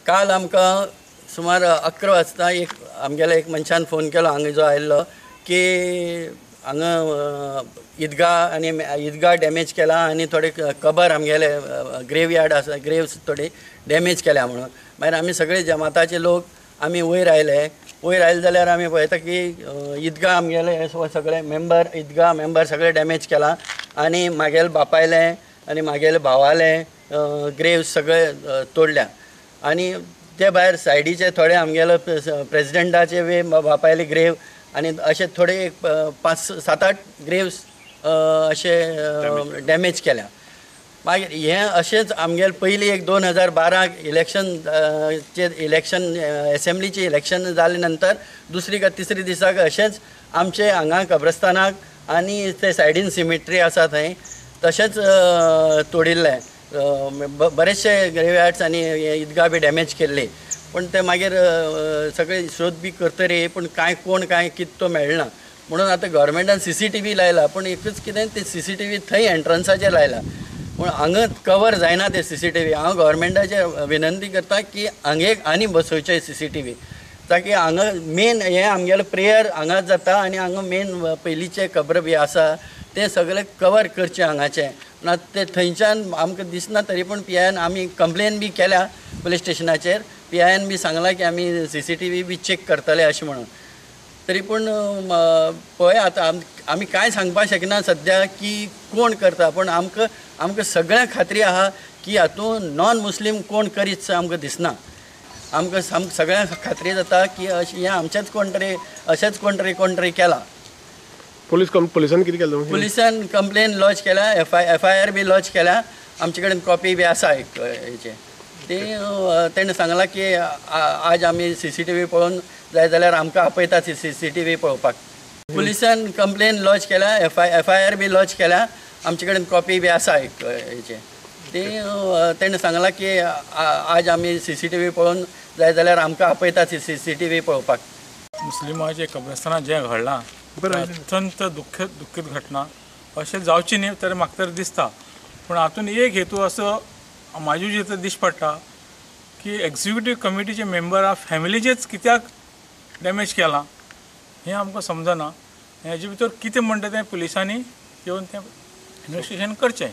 काल आमकां सुमार 11 वाजता एक आमगेल्या एक मनशान फोन केलो हांगा जो आयिल्लो की हांगा ईदगा आनी ईदगा डॅमेज केला आनी थोडे कबर आमगेले ग्रेवयार्ड आसा, ग्रेव्स थोडे डॅमेज केल्या म्हणून. मागीर आमी सगळे जमाताचे लोक आमी वयर आयले. वयर आयले जाल्यार आमी पळयता की ईदगा आमगेले सगळे मेंबर, ईदगा मेंबर सगळे डॅमेज केला आनी मागेले बापायले आनी मागेले भावाले ग्रेव्स सगळे तोडल्या. आनी ते भायर सायडीचे थोडे आमगेले प्रेजिडेंटाचे वे बापायले ग्रेव आनी अशे थोडे एक 5, 7, 8 ग्रेव्स अशे डॅमेज केल्या. मागीर हें अशेंच आमगेले पयलीं एक 2012 इलेक्शन इलेक्शन एसेंब्लीचें इलेक्शन जाले नंतर दुसरी का तिसरी दिसाक अशेंच आमचे हांगा कब्रस्तानाक आनी ते सायडीन सिमेट्री आसा थंय तशेंच तोडिल्लें. बरेचशे ग्रेवयार्ड्स आनी ईदगा बी डॅमेज केल्ली. पूण ते मागीर सगळे शोध बी करतरी पूण कांय कोण कांय कितें तो मेळना म्हणून आतां गव्हर्मेंटान CCTV लायला. पूण एकूच कितें ते CCTV थंय एंट्रन्साचेर लायला पूण हांगा कवर जायना ते CCTV. हांव गव्हर्मेंटाचेर विनंती करता की हांगा आनी बसोवचें CCTV ताकी हांगा मेन हें आमगेलें प्रेयर हांगाच जाता आनी हांगा मेन पयलींचे कब्र बी आसा तें सगळें कवर करचें हांगाचें. ना ते थंयच्यान आमकां दिसना तरी पूण PIN आमी कंप्लेन बी केल्या पुलीस स्टेशनाचेर. PIN बी सांगलां की आमी CCTV बी चॅक करतले अशें म्हणून. तरी पूण पळय आतां आमी कांय सांगपाक शकना सद्या की कोण करता. पूण आमकां आमकां सगळ्यांक खात्री आहा की हातूंत नॉन मुस्लीम कोण करीत आमकां दिसना. आमकां सगळ्यांक खात्री जाता की अशें हें आमचेंच कोण तरी अशेंच कोण तरी कोण तरी केलां. पुलिसान कितें केलें? पुलिसान कंप्लेन लॉज केल्या, FIR बी लॉज केल्या. आमचे कडेन कॉपी बी आसा एक हेचे. ते तेणें सांगलां की आज आमी CCTV पळोवन जाय जाल्यार आमकां आपयता CCTV पळोवपाक. पुलिसान कंप्लेन लॉज केल्या, FIR बी लॉज केल्या. आमचे कडेन कॉपी बी आसा एक हेचे. ते तेणें सांगलां की आज आमी CCTV पळोवन जाय जाल्यार आमकां आपयता CCTV पळोवपाक. मुस्लिमाचे कब्रस्तानात जें घडलां अत्यंत दुख्खद घटना अशें जावची न्ही तर म्हाका तर दिसता. पूण हातून एक हेतू असो म्हाज्या जितलो दिश्टी पडटा की एक्झिक्युटीव कमिटीचे मेंबरां फॅमिलीचेच कित्याक डॅमेज केलां हें आमकां समजना. हेजे भितर कितें म्हणटा तें पुलिसांनी येवन तें इन्वेस्टिगेशन करचें.